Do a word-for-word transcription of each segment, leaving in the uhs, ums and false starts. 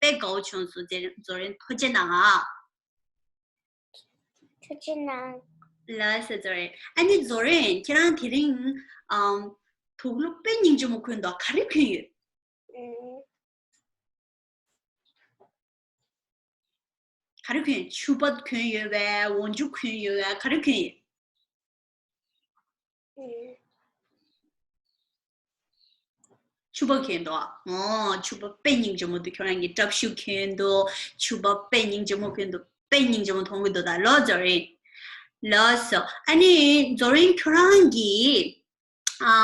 དཔེ་དགའ་བོ་བྱུང་སོང་། ཛེ་རིན་ཛོ་རིན་ཐུགས་རྗེ་གནང་ཨ། ཐུགས་རྗེ་གནང་། ལགས་སོ་ཛོ་རིན། ཨ་ནི་ཛོ་རིན་ཁྱེད་རང་དེ་རིང་ཨམ་དུག་ལོག་དཔེ་སྙིང་རྗེ་མོ་གོན་འདུག་ག་རེ་གོན་ཡོད། ཨུམ། ག་རེ་གོན། ཕྱུ་པ་གོན་ཡོད་པས། འོག་འཇུག་གོན་ཡོད་པས། ག་རེ་གོན་ཡོད། ཨུམ། ཕྱུ་པ་གོན་འདུག་ཨོ། ཕྱུ་པ་དཔེ་སྙིང་རྗེ་མོ་འདུག་ཁྱོད་རང་གིས་སྐྲ་ཕྱུ་གོན་འདུག་ཕྱུ་པ་དཔེ་སྙིང་རྗེ་མོ་གོན་འདུག་དཔེ་སྙིང་རྗེ་མོ་མཐོང་གི་འདུག་ད་ལོ་ཛོ་རིན། ལགས་སོ། ཨ་ནི་ཛོ་རིན་ཁྱོད་རང་གིས་ཨ་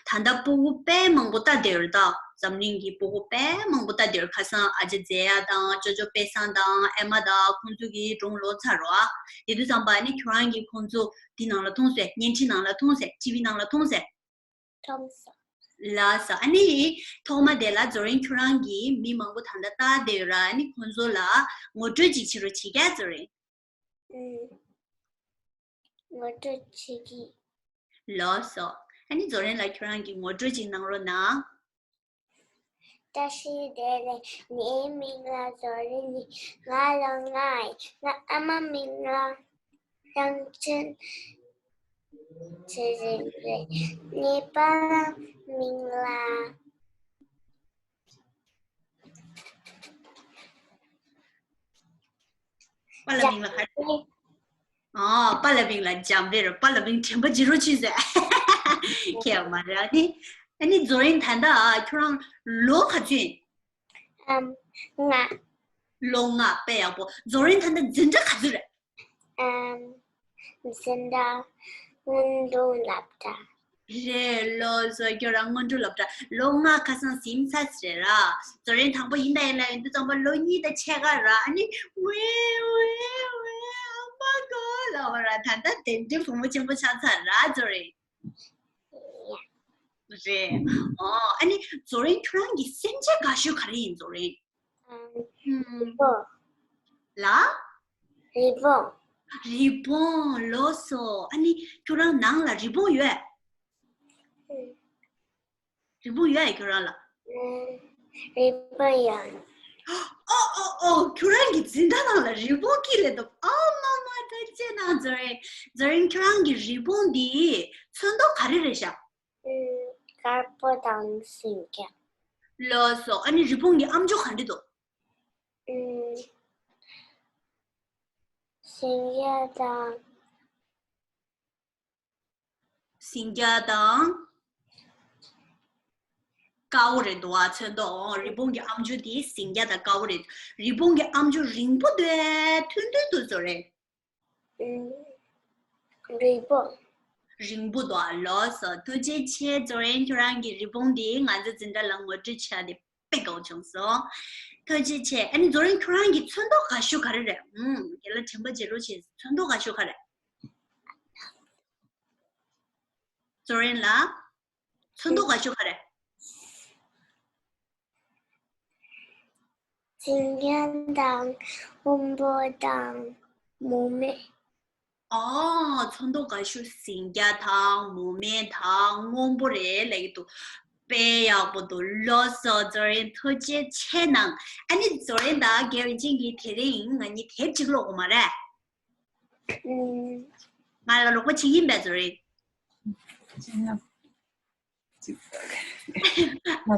ད་ལྟ་སྤུ་གུ་དཔེ་མང་པོ་ལྟ་བསྡད་ཡོད་རེད་ད། འཛམ་གླིང་གི་སྤུ་གུ་དཔེ་མང་པོ་ལྟ་བསྡད་ཡོད་རེད། ཁ་སང་ཨ་ཅག་ཛེ་ཡ་དང་ཅོ་ཅོ་དཔེ་བཟང་དང་ཨེ་མ་དང་ཁོང་ཚོ་གི་སྒྲུང་ཀློག་ཚར་རོ་ཨ། དེ་དུས་ཙམ་པ་ཨ་ནི་ཁྱོད་རང་གིས་ཁོང་ཚོ་འདི་ནང་ལ་མཐོང་སོང་། བརྙན་འཕྲིན་ནང་ལ་མཐོང་སོང་། ཊི་ཝི་ནང་ལ་མཐོང་སོང་། མཐོང་སོང་། ལགས་སོ། ཨ་ནི་ཐོག་མ་དེ་ལ་ཛོ་རིན་ཁྱོད་རང་གིས་མི་མང་པོ་ད་ལྟ་ལྟ་བསྡད་ཡོད་ར། ཨ་ནི་ཁོང་ཚོ་ལ་ངོ་སྤྲོད་ཅིག་བྱེད་རོགས་བྱེད་ཀྱ་ཛོ་རིན། ཨུམ། ངོ་སྤྲོད་བྱེད་ཀྱི། ལགས་སོ། ཨ་ནི་ཛོ་རིན་ལགས་ཁྱོད་རང་གིས་ངོ་སྤྲོད་ཅིག་གནང་རོགས་གནང་། བཀྲ་ཤིས་བདེ་ལེགས། ངའི་མིང་ལ་ཛོ་རིན་ཡིན། ང་ལོ་ལྔ་ཡིན། ང་ཨ་མ་མིང་ལ་རང་ཅན་ཚེ་རིང་རེད། ངའི་པཱ་ལགས་མིང་ལ། པཱ་ལགས་མིང་ལ་ག་རེ། ཨ། པཱ་ལགས་མིང་ལ་འཇམ་དཔལ་རེད། པཱ་ལགས་མིང་དྲན་པ་བརྗེད་རོགས་བྱོས་ཟེར། ཁྱད་མ་རེད། ཨ་ནི་ཨ་ནི་ཛོ་རིན་ད་ལྟ་ཁྱོད་རང་ལོ་ག་ཚོད་ཡིན། ཨམ། ལྔ། ལོ་ལྔ། དཔེ་ཡག་པོ། ཛོ་རིན་ད་ལྟ་འཛིན་གྲྭ་ག་ཚོད་རེད། ཨམ། འཛིན་གྲྭ་སྔོན་འགྲོ་སློབ་གྲྭ། རེད། ལགས་སོ། ཁྱོད་རང་སྔོན་འགྲོ་སློབ་གྲྭ་ལོ་ལྔ་ཁ་སང་ཟིན་ཚར་རེད་ར། ཛོ་རིན་དང་པོ་ཡིན་ད་ཡིན་ལ་ཡིན་དུས་ཙམ་པ་ལོ་གཉིས་དང་ཕྱེད་ཀ་ར། ཨ་ནི་ཝེ་ཝེ་ཝེ་ཨ་མ་གོ་ལབ་པ་ར། ད་ལྟ་དེ་འདྲའི་བུ་མོ་ཆེན་པོ་ཆགས་ཚར་ར་ཛོ་རིན། རེད། ཨོ། ཨ་ནི་ཛོ་རིན་ཁྱོད་རང་གི་སེམས་ཅན་དགའ་ཤོས་ག་རེ་ཡིན་ཛོ་རིན། ཨམ། ཨུམ། རི་བོང་། ལ། རི་བོང་། རི་བོང་། ལགས་སོ། ཨ་ནི་ཁྱོད་རང་ནང་ལ་རི་བོང་ཡོད། ཨུམ། རི་བོང་ཡོད་ཨེ་ཁྱོད་རང་ལ། ཨུམ། རི་བོང་ཡོད། ཨོ་ཨོ་ཨོ། ཁྱོད་རང་གི་འཛིན་གྲྭ་ནང་ལ་རི་བོང་སྐྱེས་ལེ་འདུག་ཨ་མ་མ། ཐུགས་རྗེ་གནང་ཛོ་རིན། ཛོ་རིན་ཁྱོད་རང་གི་རི་བོང་འདི་ཚོན་མདོག་ག་རེ་རེད་ཤག་ཨུམ། དཀར་པོ་དང་སེང་གེ། ལགས་སོ། ཨ་ནི་རི་བོང་གི་ཨམ་ཅོག་ག་འདྲ་འདུག་ཨུམ། སེང་གེ་དང་། སེང་གེ་དང་། དཀར་པོ་རེད་འདུག་ཨ། ཚོན་མདོག་ཨོ། རི་བོང་གི་ཨམ་ཅོག་དེ་སེང་གེ་དང་དཀར་པོ་རེད། རི་བོང་གི་ཨམ་ཅོག་རིང་པོ་འདུག་ཨེ་ཐུང་ཐུང་འདུག་ཛོ་རིན། ཨུམ། རིང་པོ། རིང་པོ་འདུག་ཨ། ལགས་སོ། ཐུགས་རྗེ་ཆེ། ཛོ་རིན་ཁྱོད་རང་གི་རི་བོང་འདི་ང་ཚོ་འཛིན་གྲྭ་ལ་ངོ་སྤྲོད་བྱས་ཏེ་དཔེ་དགའ་བོ་བྱུང་སོང་། ཐུགས་རྗེ་ཆེ། ཨ་ནི་ཛོ་རིན་ཁྱོད་རང་གི་ཚོན་མདོག་དགའ་ཤོས་ག་རེ་རེད། ཨུམ། རྒན་ལགས་དྲན་པ་བརྗེད་རོགས་བྱེད། ཚོན་མདོག་དགའ་ཤོས་ག་རེ། ཛོ་རིན་ལགས། ཚོན་མདོག་དགའ་ཤོས་ག་རེ། སེང་གེ་དང་སྔོན་པོ་དང་མུ་མེད། ཨོ། ཚོན་མདོག་དགའ་ཤོས་སེང་གེ་དང་མུ་མེད་དང་སྔོན་པོ་རེད་ལབ་ཀྱི་འདུག་དཔེ་ཡག་པོ་འདུག་ལགས་སོ། ཛོ་རིན་ཐུགས་རྗེ་ཆེ་གནང་། ཨ་ནི་ཛོ་རིན་དང་རྒན་ཡོན་ཅིན་གྱིས་དེ་རིང་ང་གཉིས་དེབ་ཅིག་ཀློག་དགོས་མ་རེད། ཨུམ། ང་ལ་རོགས་པ་བྱེད་ཀྱིན་པས་ཛོ་རིན།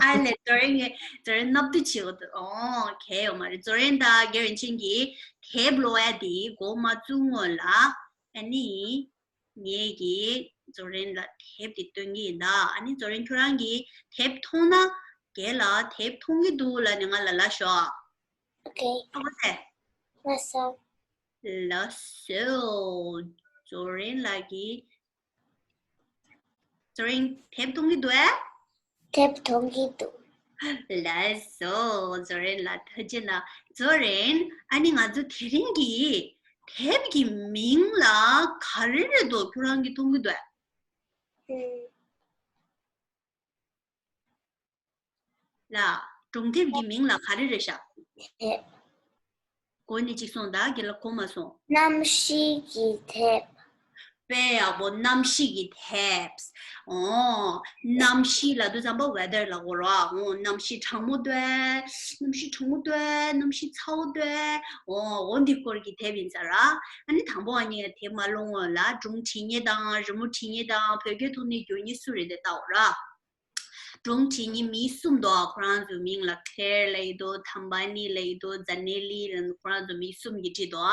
ཨ་ལས། ཛོ་རིན་ངས་ཛོ་རིན་སྣབས་བསྡུ་བྱེད་དགོས་འདུག་ཨོ། གལ་ཡོད་མ་རེད། ཛོ་རིན་དང་རྒན་ཡོན་ཅིན་གྱིས་དེབ་ཀློག་ཡ་དེ་འགོ་མ་བཙུགས་སྔོན་ལ། ཨ་ནི་ངས་ཀྱིས་ཛོ་རིན་ལ་དེབ་དེ་སྟོན་གྱི་ཡིན་ད། ཨ་ནི་ཛོ་རིན་ཁྱོད་རང་གིས་དེབ་མཐོང་ན། རྒན་ལགས་དེབ་མཐོང་གི་འདུག་ལབ་ནས་ང་ལ་ལབ་ཤོག་ཨོ་ཁེ། ཨོ་ཁེ། ལགས་སོ། ལགས་སོ། ཛོ་རིན་ལགས་ཀྱིས། ཛོ་རིན་དེབ་མཐོང་གི་འདུག་ཨེ། དེབ་མཐོང་གི་འདུག་ལགས་སོ། ཛོ་རིན་ལགས་ཐུགས་རྗེ་གནང་། ཛོ་རིན། ཨ་ནི་ང་ཚོ་དེ་རིང་གི་དེབ་ཀྱི་མིང་ལ་ག་རེ་རེད་འདུག་ཁྱོད་རང་གིས་མཐོང་གི་འདུག་ཨེ། ཨུམ། ལ། སྒྲུང་དེབ་ཀྱི་མིང་ལ་ག་རེ་རེད་ཤག་དེབ། གོ་ནི་གཅིག་སོང་ད། རྒན་ལགས་གོ་མ་སོང་། གནམ་གཤིས་ཀྱི་དེབ། དཔེ་ཡག་པོ། གནམ་གཤིས་ཀྱི་ཊེབ་སི། ཨོ། གནམ་གཤིས་ལབ་དུས་ཙམ་པ་ཝེ་དར་ལབ་དགོས་རེད་བ། ཨོ། གནམ་གཤིས་གྲང་མོ་འདུག་གས། གནམ་གཤིས་གྲང་མོ་འདུག་གས། གནམ་གཤིས་ཚ་བོ་འདུག་གས། ཨོ། འོ་འདི་སྐོར་གྱི་དེབ་ཡིན་ས་ར། ཨ་ནི་དང་པོ་ཨ་ནི་དེབ་མ་ལོན་སྔོན་ལ་སྒྲུང་འབྲི་མཁན་དང་རི་མོ་འབྲི་མཁན་དང་བོད་སྐད་ཐོག་ནས་བསྒྱུར་མཁན་སུ་རེད་དེ་ལྟ་འོ་ར། སྒྲུང་བྲིས་མཁན་མི་གསུམ་འདུག་ཁོ་རང་ཚོའི་མིང་ལ་ཁེར་ལབ་ཀྱི་འདུག་ཐམ་པ་ནི་ལབ་ཀྱི་འདུག་ཛ་ནེ་ལི་ལབ་ཁོ་རང་ཚོ་མི་གསུམ་གྱིས་བྲིས་འདུག་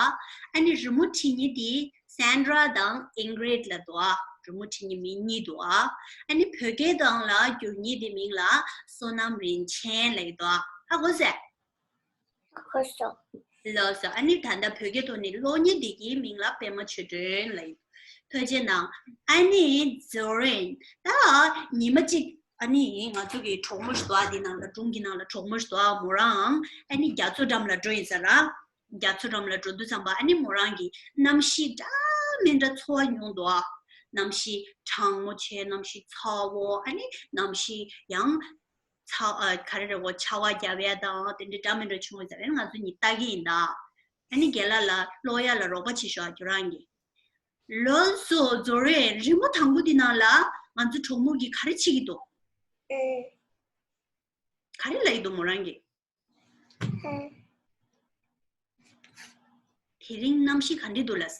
ཨ་ནི་རི་མོ་བྲིས་མཁན་དེ་སན་ཌྲ་དང་ཨིང་རིད་ལབ་འདུག་རི་མོ་བྲིས་མཁན་མི་གཉིས་འདུག་ཨ་ནི་བོད་སྐད་ནང་ལ་བསྒྱུར་མཁན་དེ་མིང་ལ་བསོད་ནམས་རིན་ཆེན་ལབ་ཀྱི་འདུག་ཧ་གོ་སོང་། ལགས་སོ། ཨ་ནི་ད་ལྟ་བོད་སྐད་ཐོག་ནས་ཀློག་མཁན་འདི་གི་མིང་ལ་པད་མ་ཆོས་སྒྲོན་ལབ་ཡོད། ཐུགས་རྗེ་གནང་། ཨ་ནི་ཛོ་རིན། ད་ཉི་མ་གཅིག་ཨ་ནི་ང་ཚོ་གི་གྲོགས་མོ་ཞིག་འདུག་ཨ། འདི་ནང་ལ་སྒྲུང་གི་ནང་ལ་གྲོགས་མོ་ཞིག་འདུག་ཨ། མོ་རང་ཨ་ནི་རྒྱ་མཚོ་འགྲམ་ལ་འགྲོ་ཡིན་ས་ར། རྒྱ་མཚོ་འགྲམ་ལ་འགྲོ་དུས་ཙམ་པ་ཨ་ནི་མོ་རང་གི་གནམ་གཤིས་འདྲ་མི་འདྲ་ཚོར་བ་མྱོང་འདུག་ཨ། གནམ་གཤིས་གྲང་མོ་བྱས། གནམ་གཤིས་ཚ་བོ། ཨ་ནི་གནམ་གཤིས་ཡང་ཚ་ཨ་ག་རེ་རེད་གོ། ཆར་པ་བརྒྱབ་ཡ་དང་དེ་འདྲ་འདྲ་མི་འདྲ་བྱུང་ཡོད་ས་རེད། ང་ཚོ་གཉིས་ལྟ་གི་ཡིན་ད། ཨ་ནི་རྒན་ལགས་ལ་ཀློག་ཡ་ལ་རོགས་པ་བྱེད་ཤོག་ཁྱོད་རང་གིས། ལགས་སོ་ཛོ་རིན། རི་མོ་དང་པོ་འདི་ནང་ལ་ང་ཚོ་གྲོགས་མོ་གིས་ག་རེ་བྱེད་ཀྱི་འདུག་ཨེ། ག་རེ་ལབ་ཀྱི་འདུག་མོ་རང་གིས། ཨེ། དེ་རིང་གནམ་གཤིས་ག་འདྲ་འདུག་ལབ།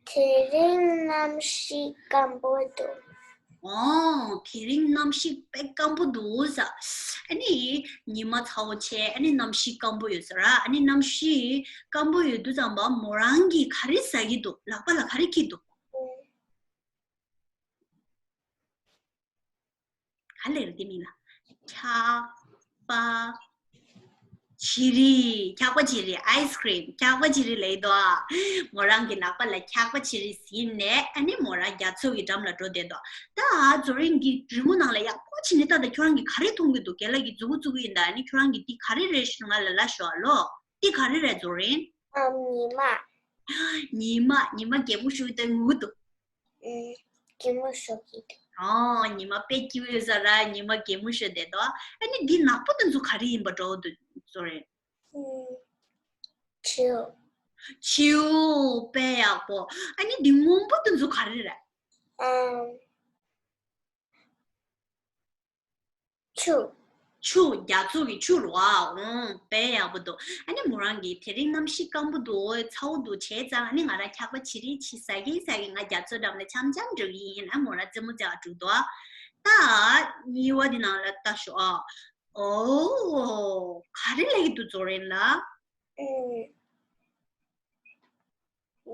དེ་རིང་གནམ་གཤིས་སྐམ་པོ་འདུག་ཨོ། དེ་རིང་གནམ་གཤིས་དཔེ་སྐམ་པོ་འདུག་ཟེར། ཨ་ནི་ཉི་མ་ཚ་བོ་བྱས། ཨ་ནི་གནམ་གཤིས་སྐམ་པོ་ཡོད་ས་ར། ཨ་ནི་གནམ་གཤིས་སྐམ་པོ་ཡོད་དུས་ཙམ་པ་མོ་རང་གིས་ག་རེ་ཟ་གི་འདུག་ལག་པ་ལ་ག་རེ་འཁྱེར་འདུག་ག་ལེར་དེ་མིན་ལ། འཁྱག་པ་བྱི་རིལ། འཁྱག་པ་བྱི་རིལ། ཨའི་སི་ཀི་རིམ། འཁྱག་པ་བྱི་རིལ་ལབ་ཡོད་དོ། མོ་རང་གི་ལག་པ་ལ་འཁྱག་པ་བྱི་རིལ་ཟིན་ནས་ཨ་ནི་མོ་རང་རྒྱ་མཚོ་གི་འགྲམ་ལ་འགྲོ་བསྡད་དོ། ད་ཛོ་རིན་གྱིས་རི་མོ་ནང་ལ་ཡག་པོ་བྱས་ནས་ལྟ་དང་། ཁྱོད་རང་གིས་ག་རེ་མཐོང་གི་འདུག་རྒན་ལགས་ཀྱིས་མཛུབ་གུ་བཙུགས་ཀྱི་ཡིན་ད། ཨ་ནི་ཁྱོད་རང་གིས་འདི་ག་རེ་རེད་ཞུས་ང་ལ་ལབ་ཤོག་ཨ་ལོ། འདི་ག་རེ་རེད་ཛོ་རིན། ཨ། ཉི་མ། ཉི་མ། ཉི་མ་གད་མོ་ཤོར་དུས་ངུ་གི་འདུག་ཨེ། གད་མོ་ཤོར་གྱི་འདུག་ཨོ། ཉི་མ་དཔེ་སྐྱིད་པོ་ཡོད་ས་ར། ཉི་མ་གད་མོ་ཤོར་བསྡད་དོ། ཨ་ནི་འདི་ནག་པོ་དེ་ཚོ་ག་རེ་ཡིན་པ་འདྲ་བོ་འདུག་ཛོ་རིན། ཨུམ། བྱིའུ། བྱིའུ། དཔེ་ཡག་པོ། ཨ་ནི་འདི་སྔོན་པོ་དེ་ཚོ་ག་རེ་རེད། ཨམ། ཆུ། ཆུ། རྒྱ་མཚོ་གི་ཆུ་རེད་བ། ཨོ། དཔེ་ཡག་པོ་འདུག་ཨ་ནི་མོ་རང་གིས་དེ་རིང་གནམ་གཤིས་སྐམ་པོ་འདུག་ཚ་བོ་འདུག་བྱས་ཙང་ཨ་ནི་ང་རང་འཁྱག་པ་བྱི་རིལ་ཅིག་ཟ་གི་ཟ་གི་ང་རྒྱ་མཚོ་འགྲམ་ལ་འཆམ་འཆམ་འགྲོ་གི་ཡིན། ཨ། མོ་རང་རྩེད་མོ་རྩེ་བར་འགྲོ་གི་འདུག་ད་གཉིས་པ་འདི་ནང་ལ་ལྟ་ཤོག་ཨ། ཨོ། ག་རེ་ལབ་ཀྱི་འདུག་ཛོ་རིན་ལ། ཨེ།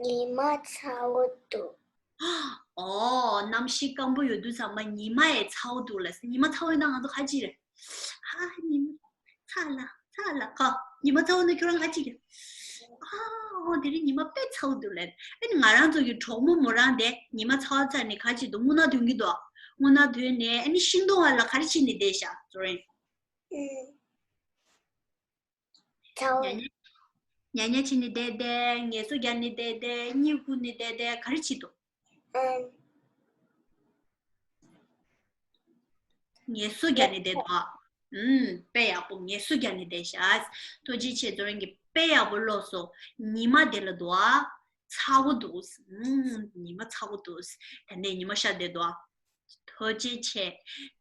ཉི་མ་ཚ་བོ་འདུག་ཨོ། གནམ་གཤིས་སྐམ་པོ་ཡོད་དུས་ཙམ་པ་ཉི་མ་ཡང་ཚ་བོ་འདུག་ལབ། ཉི་མ་ཚ་བོ་ཡིན་ན་ང་ཚོ་ག་ཅི་རེད། ཨ། ཉི་མ་ཚ་ལ་ཚ་ལ་ཁ། ཉི་མ་ཚ་བོ་ན་ཁྱོད་རང་ག་ཅི་རེད། ཨ། ཨོ། དེ་རིང་ཉི་མ་དཔེ་ཚ་བོ་འདུག་ལབ། ཨ་ནི་ང་རང་ཚོ་གི་གྲོགས་མོ་མོ་རང་དེ་ཉི་མ་ཚ་བོ་ཚ་ནས་ག་ཅི་འདུག་རྔུལ་ནག་འདོན་གྱི་འདུག་རྔུལ་ནག་འདོན་ནས་ཨ་ནི་ཤིང་སྡོང་བ་ལ་ག་རེ་བྱས་ནས་བསྡད་ཤག་ཛོ་རིན། ཨེ། ཚ་བོ། ཉ་ཉ། ཉ་ཉ་བྱས་ནས་བསྡད་བསྡད། ངལ་གསོ་རྒྱག་ནས་བསྡད་བསྡད། གཉིད་ཁུག་ནས་བསྡད་བསྡད། ག་རེ་བྱེད་འདུག་ཨམ། ངལ་གསོ་རྒྱག་ནས་བསྡད་འདུག་ཨུམ། དཔེ་ཡག་པོ། ངལ་གསོ་རྒྱག་ནས་བསྡད་ཤག་ཐུགས་རྗེ་ཆེ། ཛོ་རིན་གྱིས་དཔེ་ཡག་པོ་ཀློག་སོང་། ཉི་མ་དེ་ལ་འདུག་ཨ། ཚ་བོ་འདུག་ཨུམ། ཉི་མ་ཚ་བོ་འདུག་ད་ནས་ཉི་མ་ཤར་བསྡད་འདུག་ཨ། ཐུགས་རྗེ་ཆེ།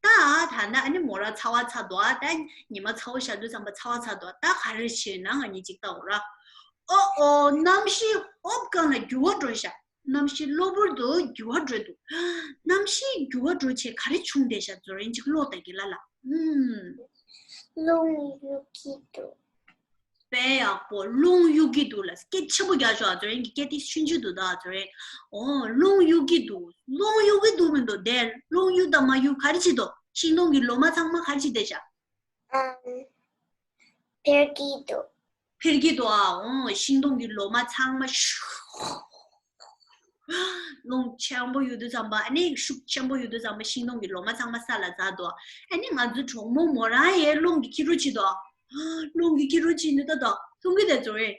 ད་ད་ནི་ཨ་ནི་མོ་རང་ཚ་བ་ཚ་འདུག་ཨ། ད་ཉི་མ་ཚ་བོ་ཤར་དུས་ཙམ་པ་ཚ་བ་ཚ་འདུག་ད་ག་རེ་བྱེད་ན་ང་གཉིས་གཅིག་ལྟ་འོ་ར། ཨོ་ཨོ། གནམ་གཤིས་ཧོབ་གང་ལ་འགྱུར་བ་འགྲོ་ཤག་གནམ་གཤིས་གློ་བུར་དུ་འགྱུར་བ་འགྲོ་འདུག་གནམ་གཤིས་འགྱུར་བ་འགྲོ་བྱས་ག་རེ་བྱུང་བསྡད་ཤག་ཛོ་རིན་ཅིག་ཀློག་ད་གི་ལ་ལ། ཨུམ། རླུང་གཡུག་གི་འདུག་དཔེ་ཡག་པོ། རླུང་གཡུག་གི་འདུག་ལ། སྐད་ཆེན་པོ་རྒྱག་ཤོག་ཨ། ཛོ་རིན་གྱི་སྐད་དེ་ཆུང་ཆུང་འདུག་ད་ཨ། ཛོ་རིན། ཨོ། རླུང་གཡུག་གི་འདུག་རླུང་གཡུག་གི་འདུག་མི་འདུག་དེ་རླུང་གཡུག་དང་མ་གཡུག་ག་རེ་བྱེད་འདུག་ཤིང་སྡོང་གི་ལོ་མ་ཚང་མ་ག་རེ་བྱེད་བསྡད་ཤག་ཨམ། འཕེལ་གྱི་འདུག་འཕེལ་གྱི་འདུག་ཨ། འོང་། ཤིང་སྡོང་གི་ལོ་མ་ཚང་མ་ཤུ། རླུང་ཆེན་པོ་ཡོད་དུས་ཙམ་པ། ཨ་ནི་ཤུགས་ཆེན་པོ་ཡོད་དུས་ཙམ་པ་ཤིང་སྡོང་གི་ལོ་མ་ཚང་མ་ས་ལ་འཛག་འདུག་ཨ་ནི་ང་ཚོའི་གྲོགས་མོ་མོ་རང་ཡང་རླུང་གིས་འཁྱེར་རོགས་བྱེད་དོ། རླུང་གིས་འཁྱེར་རོགས་བྱེད་ནི་ད་དོ་མཐོང་གི་དེ་ཚོ་རེད།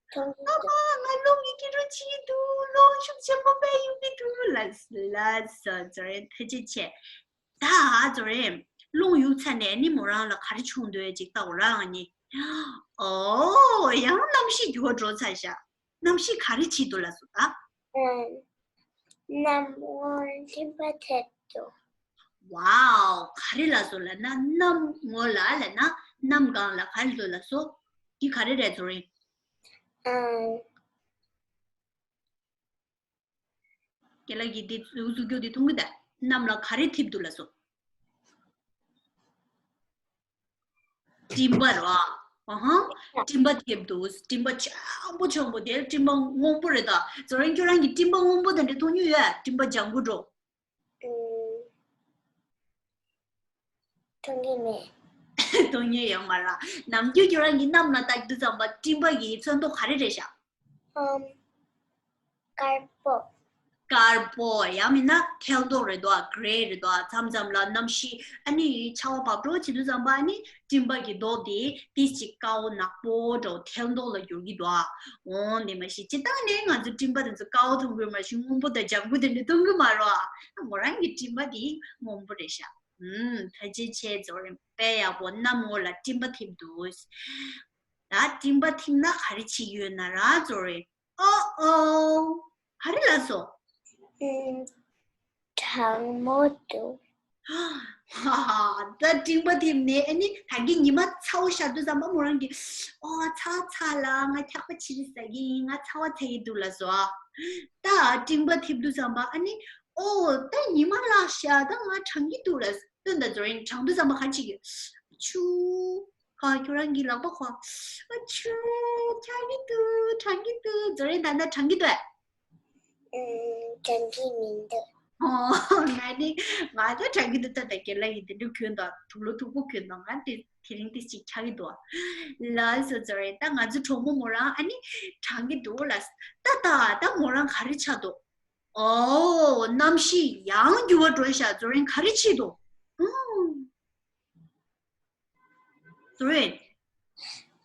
མཐོང་གི་ཨ་འདུག་མ། ང་རླུང་གིས་འཁྱེར་རོགས་བྱེད་ཀྱི་འདུག་རླུང་ཤུགས་ཆེན་པོ་དཔེ་གཡུག་གི་འདུག་ལ་ལ་ས་ཚོ་རེད། ཐུགས་རྗེ་ཆེ། ད་ཚོ་རེད། རླུང་གཡུག་ཚར་ནས་ནི་མོ་རང་ལ་ག་རེ་བྱུང་འདུག་ཅིག་ལྟ་འོ་རང་ནི། ཨོ། ཡང་གནམ་གཤིས་འགྱུར་བ་འགྲོ་ཚར་ཤག་གནམ་གཤིས་ག་རེ་བྱེད་འདུག་ལ་སོ་ད། ཨེ། གནམ་ངོ་ལ་སྤྲིན་པ་ཐེབས་འདུག། ཝའོ། ག་རེ་ལབ་སོང་ལབ་ན། གནམ་ངོ་ལ་ལབ་ན་གནམ་སྒང་ལ་ག་རེ་འདུག་ལབ་སོང་། འདི་ག་རེ་རེད་ཚོ་རིང་། ཨ། རྒན་ལགས་ཀྱིས་འདི་ཟུག་ཟུག་རྒྱུ་འདི་མཐོང་གི་འདུག། གནམ་ལ་ག་རེ་ཐེབས་འདུག་ལབ་སོང་། སྤྲིན་པ་རེད་བ། ཨ་ཧ། སྤྲིན་པ་ཐེབས་འདུག། སྤྲིན་པ་ཆེན་པོ་ཆེན་པོ་དེ་སྤྲིན་པ་སྔོན་པོ་རེད་ད། ཚོ་རིང་ཁྱོད་རང་གིས་སྤྲིན་པ་སྔོན་པོ་དེ་འདྲ་མཐོང་མྱོང་ཡོད། སྤྲིན་པ་ལྗང་གུ་འདྲ། ཨུམ། མཐོང་གི་མེད། མཐོང་མྱོང་ཡོད་མ་རེད། ནམ་རྒྱུན་ཁྱོད་རང་གིས་གནམ་ལ་ལྟ་དུས་ཙམ་པ་སྤྲིན་པ་གི་ཚོན་མདོག་ག་རེ་རེད་ཤག། ཨམ། དཀར་པོ། དཀར་པོ། ཡང་མིན་ན་ཐལ་མདོག་རེད་དོ། གྷེ་རེ་རེད་དོ། མཚམས་མཚམས་ལ་གནམ་གཤིས་ཨ་ནི་ཆར་པ་བབས་འགྲོ་བྱེད་དུས་ཙམ་པ་ཨ་ནི་སྤྲིན་པ་གི་མདོག་དེ་ཏིས་ཅིག་དཀར་པོ་ནག་པོ་འདྲ་བོ་ཐལ་མདོག་ལ་འགྱུར་གྱི་འདུག་ཨ། འོང་དེ་མ་གཞི་སྤྱིར་བཏང་ནས་ང་ཚོ་སྤྲིན་པ་དེ་ཚོ་དཀར་པོ་མཐོང་གི་ཡོད་མ་གཞི་སྔོན་པོ་དང་ལྗང་གུ་དེ་འདྲ་མཐོང་གི་མ་རེད་ཨ། མོ་རང་གི་སྤྲིན་པ་དེ་སྔོན་པོ་རེད་ཤག། ཨུམ། ཐུགས་རྗེ་ཆེ། ཚོ་རིང་དཔེ་ཡག་པོ། གནམ་ངོ་ལ་སྤྲིན་པ་ཐེབས་འདུག། ད་སྤྲིན་པ་ཐེབས་ན་ག་རེ་བྱེད་ཀྱི་ཡོད་ན་ར་ཚོ་རིང་། ཨོ་ཨོ། ག་རེ་ལབ་སོང་། ཨུམ། གྲང་མོ་འདུག། ཧ་ཧ། ད་སྤྲིན་པ་ཐེབས་ནས་ཨ་ནི་ད་གིན་ཉི་མ་ཚ་པོ་ཤར་དུས་ཙམ་པ་མོ་རང་གིས། ཨོ་ཚ་པོ་ཚ་ལ་ང་འཁྱག་པ་ཕྱི་རུ་ཟ་གི་ཡིན། ང་ཚ་པོ་ཚ་གི་འདུག་ལབ་སོང་ཨ། ད་སྤྲིན་པ་ཐེབས་དུས་ཙམ་པ་ཨ་ནི། ཨོ་ད་ཉི་མ་ལྷག་ཤག། ད་ང་གྲང་གི་འདུག་ལབ། སྟོན་ད་ཚོ་རིང་གྲང་དུས་ཙམ་པ་ག་རེ་བྱེད་ཀྱི། ཆུ། ཁ་ཁྱོད་རང་གི་ལག་པ་ཁོ། ཨ་ཆུ། འཁྱག་གི་འདུག། གྲང་གི་འདུག། ཚོ་རིང་ད་ལྟ་གྲང་གི་འདུག་ཨ། ཨུམ། གྲང་གི་མི་འདུག། ཨོ། ང་ནི་ང་ད་གྲང་གི་འདུག། ད་ད་རྒན་ལགས་ཀྱིས་དེ་འདྲ་གྱོན་དང་དུག་ལོག་མཐུག་པོ་གྱོན་དང་། ང་དེ་དེ་རིང་ཏིས་ཅིག་འཁྱག་གི་འདུག་ཨ། ལགས་སོ། ཚོ་རིང་ད་ང་ཚོ་གྲོགས་མོ་མོ་རང་ཨ་ནི་གྲང་གི་འདུག་ལབ། ད་ད་ད་མོ་རང་ག་རེ་ཆགས་འདུག། ཨོ། གནམ་གཤིས་ཡང་འགྱུར་བ་འགྲོ་ཤག། ཚོ་རིང་ག་རེ་བྱེད་འདུག། ཨུམ། ཚོ་རིང་།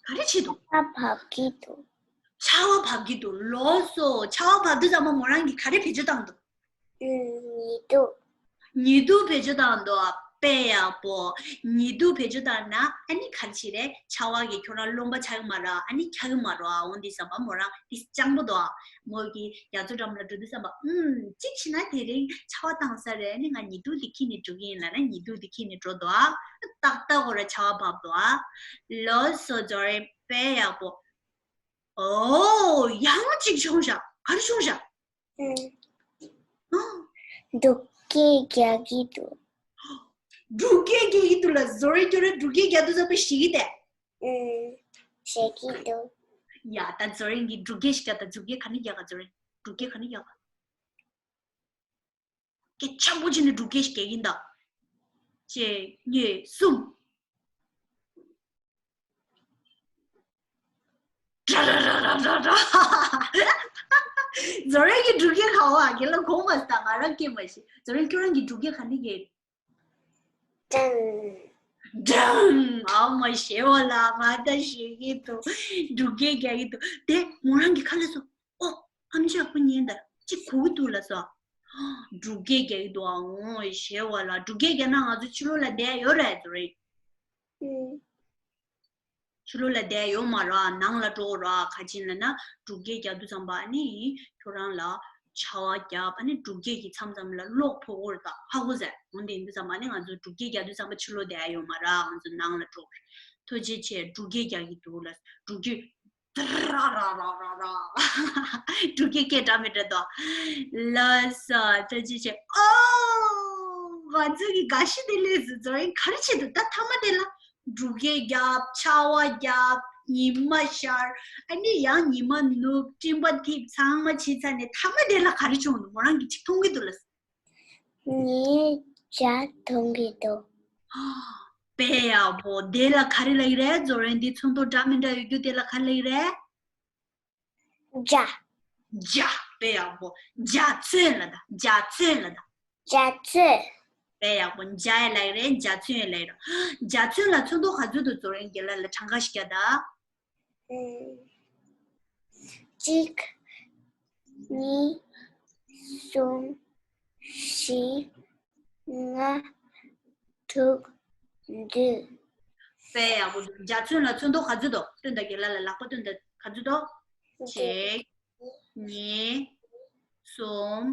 ག་རེ་བྱེད་འདུག། ཆར་པ་བབས་ཀྱི་འདུག། ཆར་པ་བབས་ཀྱི་འདུག། ལགས་སོ། ཆར་པ་བབས་དུས་ཙམ་པ་མོ་རང་གིས་ག་རེ་བེད་སྤྱོད་བཏང་འདུག། ཨུམ། ཉི་གདུགས། ཉི་གདུགས་བེད་སྤྱོད་བཏང་འདུག། དཔེ་ཡག་པོ། ཉི་གདུགས་བེད་སྤྱོད་བཏང་ན་ཨ་ནི་ག་རེ་བྱེད་རེད། ཆར་པ་གིས་ཁྱོད་རང་རློན་པ་ཆགས་ཀྱི་མ་རེད། ཨ་ནི་འཁྱག་གི་མ་རེད། འོང་དུས་ཙམ་པ་མོ་རང་ཏིས་སྤྱང་པོ་འདུག། མོ་གིས་རྒྱ་མཚོ་འགྲམ་ལ་འགྲོ་དུས་ཙམ་པ། ཨུམ། གཅིག་བྱས་ན་དེ་རིང་ཆར་པ་བཏང་ས་རེད། ཨ་ནི་ང་ཉི་གདུགས་འདི་འཁྱེར་ནས་འགྲོ་གི་ཡིན་ལབ་ན་ཉི་གདུགས་འདི་འཁྱེར་ནས་འགྲོ་འདུག། ཏག་ཏག་ཁོ་རང་ཆར་པ་བབས་འདུག། ལགས་སོ། ཚོ་རིང་དཔེ་ཡག་པོ། ཨོ། ཡང་གཅིག་བྱུང་ཤག། ག་རེ་བྱུང་ཤག། ཨུམ། ཨ། འབྲུག་སྐད་རྒྱག་གི་འདུག། འབྲུག་སྐད་རྒྱག་གི་འདུག་ལབ། ཚོ་རིང་ཁྱོད་རང་འབྲུག་སྐད་རྒྱག་དུས་ཙམ་པ་ཤེས་ཀྱི་རེད། ཨུམ། ཤེས་ཀྱི་འདུག། ཡ་ད་ཚོ་རིང་གིས་འབྲུག་སྐད་ཞིག་རྒྱག་དང་། འབྲུག་སྐད་ག་ནས་རྒྱག་ག། ཚོ་རིང་འབྲུག་སྐད་ག་ནས་རྒྱག་ག། སྐད་ཆེན་པོ་བྱས་ནས་འབྲུག་སྐད་ཞིག་རྒྱག་གིན་གདའ། གཅིག་གཉིས་གསུམ། ཏྲ་ར་ར་ར་ར་ར། ཚོ་རིང་གི་འབྲུག་སྐད་ག་བ། རྒན་ལགས་དགོངས་པ་ད་ང་རང་སྐད་མ་ཤེས། ཚོ་རིང་ཁྱོད་རང་གི་འབྲུག་སྐད་ག་ནས་རྒྱག། ཀྲང་། ཀྲང་། ཨ་མ་ཞེ་བ་ལ་ང་ད་ཤེས་ཀྱི་འདུག། འབྲུག་སྐད་རྒྱག་གི་འདུག། དེ་མོ་རང་གི་ཁ་ལ་སོ། ཨོ། ཨམ་ཅོག་པོ་ཉན་ད། ཅིག་གོ་གི་འདུག་ལབ་སོ། འབྲུག་སྐད་རྒྱག་གི་འདུག། ཨ། འོ་ཞེ་བ་ལ། འབྲུག་སྐད་རྒྱག་ན་ང་ཚོ་ཕྱི་ལོགས་ལ་བསྡད་ཡོད་རེད། ཚོ་རིང་། ཨུམ། ཕྱི་ལོགས་ལ་བསྡད་ཡོད་མ་རེད། ནང་ལ་འགྲོ་དགོས་རེད། ག་ཅི་ལབ་ན་འབྲུག་སྐད་རྒྱག་དུས་ཙམ་པ་ཨ་ནི་ཁྱོད་རང་ལ་ཆར་པ་བརྒྱབ། ཨ་ནི་འབྲུག་སྐད་ཀྱི་མཚམས་མཚམས་ལ་གློག་ཕོག་གི་རེད། ད་ཧ་གོ་ཟེར། འོ་དེ་ཡིན་དུས་ཙམ་པ་ཨ་ནི་ང་ཚོ་འབྲུག་སྐད་རྒྱག་དུས་ཙམ་པ་ཕྱི་ལོགས་བསྡད་ཡོད་མ་རེད། ང་ཚོ་ནང་ལ་འགྲོ་དགོས་རེད། ཐུགས་རྗེ་ཆེ། འབྲུག་སྐད་རྒྱག་གི་འདུག་ལབ། འབྲུག་སྐད། ཏྲ་ར་ར་ར་ར་ར། འབྲུག་སྐད་སྐད་འདྲ་མི་འདྲ་འདུག། ལགས་སོ། ཐུགས་རྗེ་ཆེ། ཨོ། ང་ཚོ་གི་དགའ་བཞི་དེ་ལས་སུ་ཚོ་རིང་ག་རེ་བྱེད་འདུག། ད་མཐའ་མ་དེ་ལ་འབྲུག་སྐད་རྒྱབ། ཆར་པ་རྒྱབ། ཉི་མ་ཤར། ཨ་ནི་ཡང་ཉི་མ་ནུབ། སྤྲིན་པ་འཐིབས། ཚང་མ་བྱས་ཚར་ནས་མཐའ་མ་དེ་ལ་ག་རེ་བྱུང་འདུག། མོ་རང་གིས་ཅིག་མཐོང་གི་འདུག་ལབ། ངས་ཇ་འཐུང་གི་འདུག། དཔེ་ཡག་པོ། དེ་ལ་ག་རེ་ལབ་ཀྱི་རེད། ཚོ་རིང་འདི་ཚོན་མདོག་འདྲ་མི་འདྲ་ཡོད་རྒྱུ་དེ་ལ་ག་རེ་ལབ་ཀྱི་རེད། ཇ། ཇ། དཔེ་ཡག་པོ། འཇའ་ཚོན་ལབ་དང་། འཇའ་ཚོན་ལབ་དང་། འཇའ་ཚོན། དཔེ་ཡག་པོ། འཇའ་ཡང་ལབ་ཀྱི་རེད། འཇའ་ཚོན་ཡང་ལབ་ཀྱི་རེད། འཇའ་ཚོན་ལ་ཚོན་མདོག་ག་ཚོད་འདུག། ཚོ་རིང་རྒན་ལགས་ལ་གྲངས་ཀ་ཞིག་རྒྱག་དང་། ཨུམ། གཅིག་གཉིས། གསུམ། བཞི། ལྔ། དྲུག་བདུན། དཔེ་ཡག་པོ་འདུག། འཇའ་ཚོན་ལ་ཚོན་མདོག་ག་ཚོད་འདུག། སྟོན་དང་། རྒན་ལགས་ལ་ལག་པ་སྟོན་དང་། ག་ཚོད་འདུག། གཅིག་གཉིས། གསུམ།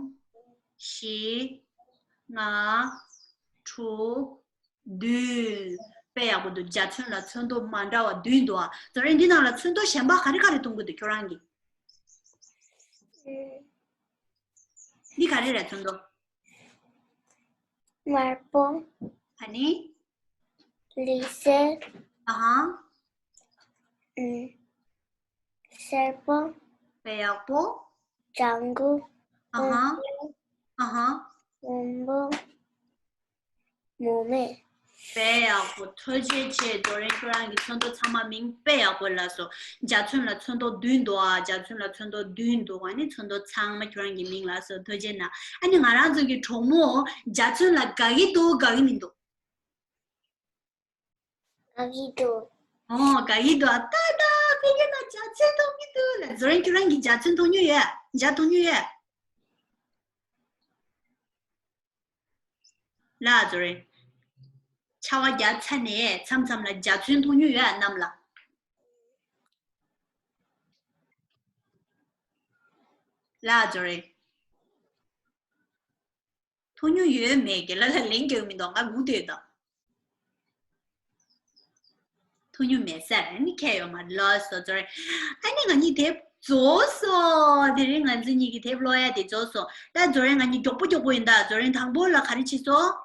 བཞི། ལྔ། དྲུག་བདུན། དཔེ་ཡག་པོ་འདུག་འཇའ་ཚོན་ལ་ཚོན་མདོག་མ་འདྲ་བ་བདུན་འདུག་ཨ། ཛོ་རེན་འདི་ནང་ལ་ཚོན་མདོག་གཞན་པ་ག་རེ་ག་རེ་མཐོང་གི་འདུག་ཁྱོད་རང་གིས། འདི་ག་རེ་རེད་ཚོན་མདོག་དམར་པོ། ཨ་ནི། ལི་སེར། ཨ་ཧ། ཨུམ། སེར་པོ། དཔེ་ཡག་པོ། ལྗང་གུ། ཨ་ཧ། སྔོན་པོ། ཨ་ཧ། སྔོན་པོ། མུ་མེད། དཔེ་ཡག་པོ། ཐུགས་རྗེ་ཆེ། ཛོ་རེན་ཁྱོད་རང་གི་ཚོན་མདོག་ཚང་མ་མིང་དཔེ་ཡག་པོ་ལབ་སོང་། འཇའ་ཚོན་ལ་ཚོན་མདོག་བདུན་འདུག་ཨ། འཇའ་ཚོན་ལ་ཚོན་མདོག་བདུན་འདུག་ཨ་ནི་ཚོན་མདོག་ཚང་མ་ཁྱོད་རང་གི་མིང་ལབ་སོང་། ཐུགས་རྗེ་གནང་། ཨ་ནི་ང་རང་ཚོ་གི་གྲོགས་མོ་འཇའ་ཚོན་ལ་དགའ་གི་འདུག་དགའ་གི་མི་འདུག་དགའ་གི་འདུག་ཨོ་དགའ་གི་འདུག་ཨ། ཏག་ཏག་ཕ་གི་ན་འཇའ་ཚོན་མཐོང་གི་འདུག་ལ། ཛོ་རེན་ཁྱོད་རང་གི་འཇའ་ཚོན་མཐོང་མྱོང་ཡོད། འཇའ་མཐོང་མྱོང་ཡོད། ལ་ཛོ་རེན། ཆར་པ་བརྒྱབ་ཚར་ནས་མཚམས་མཚམས་ལ་འཇའ་ཚོན་མཐོང་མྱོང་ཡོད་ཨ་གནམ་ལ། ལ་ཛོ་རེན། མཐོང་མྱོང་ཡོད་མེད་རྒན་ལགས་ལ་ལན་རྒྱག་མི་འདུག་ང་ངུ་བསྡད་ད། མཐོང་མྱོང་མེད་ཟེར། ཨ་ནི་ཁྱད་ཡོད་མ་རེད། ལགས་སོ་ཛོ་རེན། ཨ་ནི་ང་གཉིས་དེབ་རྫོགས་སོང་། དེ་རིང་ང་ཚོ་གཉིས་ཀྱི་དེབ་ཀློག་ཡ་དེ་རྫོགས་སོང་། ད་ཛོ་རེན་ང་གཉིས་མགྱོགས་པོ་མགྱོགས་པོ་ཡིན་ད། ཛོ་རེན་དང་པོ་ལ་ག་རེ་བྱས་སོང་།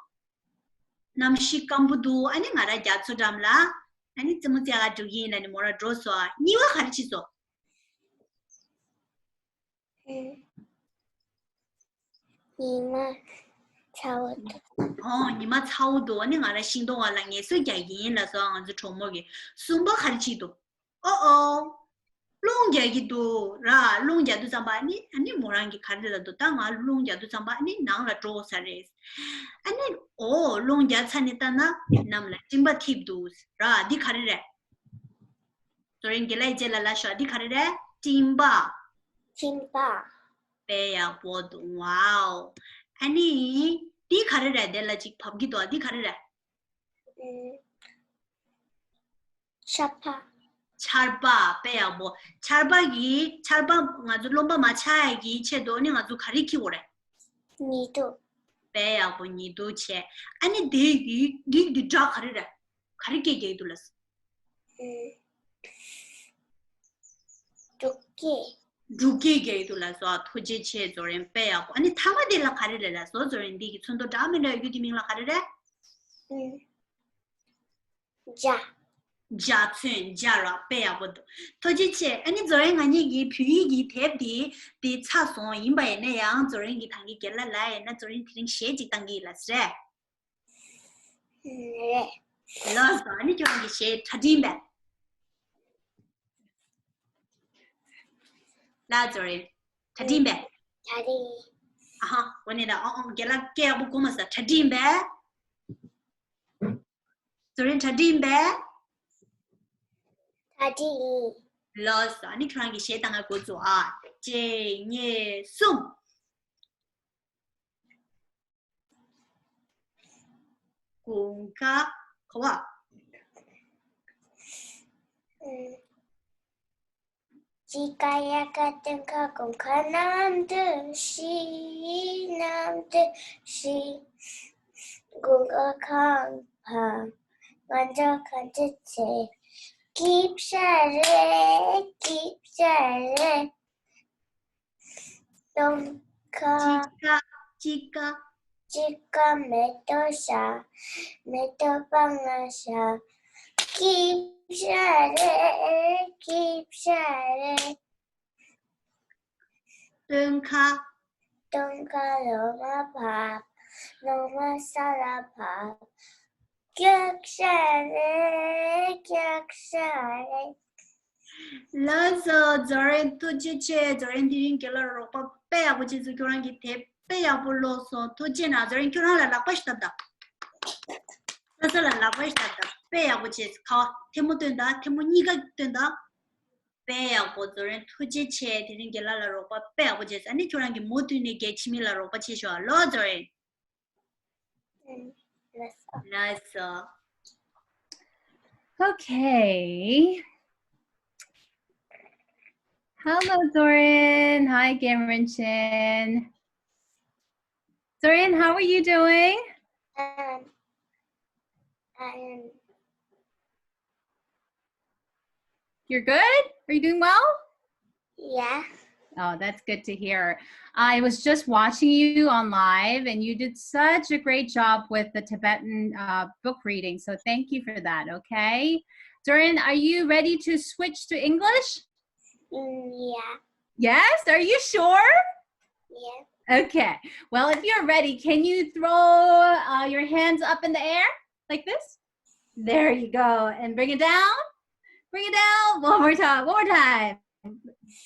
གནམ་གཤིས་སྐམ་པོ་འདུག་ཨ་ནི་ང་རང་རྒྱ་མཚོ་འགྲམ་ལ་ཨ་ནི་རྩེད་མོ་རྩེ་ག་འགྲོ་གི་ཡིན་ལབ་ནས་མོ་རང་འགྲོ་སོང་། ཨ་གཉིས་པ་ག་རེ་བྱས་སོང་། ཉི་མ་ཚ་བོ་འདུག་ཨོ་ཉི་མ་ཚ་བོ་འདུག་ཨ་ནི་ང་རང་ཤིང་སྡོང་བ་ལ་ངལ་གསོ་རྒྱག་གི་ཡིན་ལབ་སོང་། ང་ཚོ་གྲོགས་མོ་གིས། གསུམ་པ་ག་རེ་བྱས་འདུག་ཨོ་ཨོ། རླུང་རྒྱག་གི་འདུག་ར། རླུང་རྒྱག་དུས་ཙམ་པ་ཨ་ནི་ཨ་ནི་མོ་རང་གིས་ག་རེ་ལབ་འདུག་ད་ང་རླུང་རྒྱག་དུས་ཙམ་པ་ཨ་ནི་ནང་ལ་འགྲོ་དགོས་ས་རེད། ཨ་ནི་ཨོ་རླུང་རྒྱག་ཚར་ནས་ལྟ་ན་གནམ་ལ་སྤྲིན་པ་འཐིབས་འདུག་ར། འདི་ག་རེ་རེད། ཛོ་རེན་རྒན་ལགས་རྗེས་ལ་ལབ་ཤོག་འདི་ག་རེ་རེད། སྤྲིན་པ། སྤྲིན་པ། དཔེ་ཡག་པོ་འདུག་ཝའོ། ཨ་ནི། འདི་ག་རེ་རེད། དེ་ལ་ཅིག་བབས་ཀྱི་འདུག་འདི་ག་རེ་རེད། ཨུམ། ཆར་པ། ཆར་པ། དཔེ་ཡག་པོ། ཆར་པ་གི་ཆར་པ་ང་ཚོ་རློན་པ་མ་ཆགས་ཡ་གི་ཆེད་དུ་ནི་ང་ཚོ་ག་རེ་འཁྱེར་དགོས་རེད། ཉི་གདུགས། དཔེ་ཡག་པོ། ཉི་གདུགས་བྱས། ཨ་ནི་དེ་ཡི་འདི་འདི་སྒྲ་ག་རེ་རེད། ག་རེ་སྐད་རྒྱག་གི་འདུག་ལབ། ཨུམ། འབྲུག་སྐད། འབྲུག་སྐད་རྒྱག་གི་འདུག་ལབ་སོང་། ཐུགས་རྗེ་ཆེ་ཛོ་རེན། དཔེ་ཡག་པོ། ཨ་ནི་ཐ་མ་དེ་ལ་ག་རེ་རེད་ལབ་སོང་། ཛོ་རེན་འདི་གི་ཚོན་མདོག་འདྲ་མི་འདྲ་ཡོད་རྒྱུ་དེ་མིང་ལ་ག་རེ་རེད། ཨུམ། འཇའ། འཇའ་ཚོན། འཇའ་ར། དཔེ་ཡག་པོ་འདུག་ཐུགས་རྗེ་ཆེ། ཨ་ནི་ཛོ་རེན་ང་གཉིས་ཀྱི་བོད་ཡིག་གི་དེབ་དེ་དེ་ཚར་སོང་། ཡིན་པ་ཡིན་ན་ཡང་ཛོ་རེན་གྱིས་ད་གིན་རྒན་ལགས་ལབ་ཡིན་ན་ཛོ་རེན་དེ་རིང་གཞས་ཅིག་བཏང་གི་ཡིན་ལབ་ཟེར། རེད། ལགས་སོ། ཨ་ནི་ཁྱོད་རང་གི་གཞས་གྲ་སྒྲིག་ཡིན་པས། ལགས་ཛོ་རེན། གྲ་སྒྲིག་ཡིན་པས། གྲ་སྒྲིག་ཨ་ཧ། འོ་ནི་ད་ཨོ་ཨོ་རྒན་ལགས་སྐད་ཡག་པོ་གོ་མ་སོང་། གྲ་སྒྲིག་ཡིན་པས། ཛོ་རེན་གྲ་སྒྲིག་ཡིན་པས། གྲ་སྒྲིག་ཡིན། ལགས་སོ། ཨ་ནི་ཁྱོད་རང་གི་གཞས་བཏང་ང་འགོ་བཙུགས་ཨ། གཅིག་གཉིས་གསུམ། དགུན་ཁ་ག་བ། དཔྱིད་ཀ་དབྱར་ཁ་སྟོན་ཁ་དགུན་ཁ་གནམ་གྲུ་བཞི། གནམ་གྲུ་བཞི། དགུན་ཁ་ཁང་པ་ང་འདྲ་ག་འདྲ་བྱེད། སྐྱིད་ཤ་རེད། སྐྱིད་ཤ་རེད། སྟོན་ཁ། དཔྱིད་ཀ། དཔྱིད་ཀ། དཔྱིད་ཀ་མེ་ཏོག་ཤར། མེ་ཏོག་པང་ང་ཤར། སྐྱིད་ཤ་རེད། སྐྱིད་ཤ་རེད། སྟོན་ཁ། སྟོན་ཁ་ལོ་མ་བབས། ལོ་མ་ས་ལ་བབས། སྐྱིད་ཤ་རེད། སྐྱིད་ཤ་རེད། ལགས་སོ། ཛོ་རེན་ཐུགས་རྗེ་ཆེ། ཛོ་རེན་དེ་རིང་རྒན་ལགས་རོགས་པ་དཔེ་ཡག་པོ་བྱས་སོང་། ཁྱོད་རང་གིས་དེབ་དཔེ་ཡག་པོ་ཀློག་སོང་། ཐུགས་རྗེ་གནང་། ཛོ་རེན་ཁྱོད་རང་ལ་ལག་པ་ཞིག་བརྡབས་དང་། ས་ས་ལ་ལག་པ་ཞིག་བརྡབས་དང་། དཔེ་ཡག་པོ་བྱས་སོང་། ཁ་བ་ཐལ་མོ་སྟོན་དང་། ཐལ་མོ་གཉིས་ཀ་སྟོན་དང་། དཔེ་ཡག་པོ། ཛོ་རེན་ཐུགས་རྗེ་ཆེ། དེ་རིང་རྒན་ལགས་ལ་རོགས་པ་དཔེ་ཡག་པོ་བྱས་སོང་། ཨ་ནི་ཁྱོད་རང་གིས་མུ་མཐུད་ནས་རྒན་འཆི་མེད་ལ་རོགས་པ་བྱེད་ཤོག་ཨ། ལོ་ཛོ་རེན། ལགས་སོ། Okay. Hello, Zoran. Hi, Cameron Chin. Zorin, how are you doing? Um, I'm You're good? Are you doing well? Yeah. Oh, that's good to hear. I was just watching you on live, and you did such a great job with the Tibetan uh, book reading. So thank you for that, okay? Zorin, are you ready to switch to English? Mm, yeah. Yes? Are you sure? Yeah. Okay. Well, if you're ready, can you throw uh, your hands up in the air like this? There you go. And bring it down. Bring it down. One more time. One more time.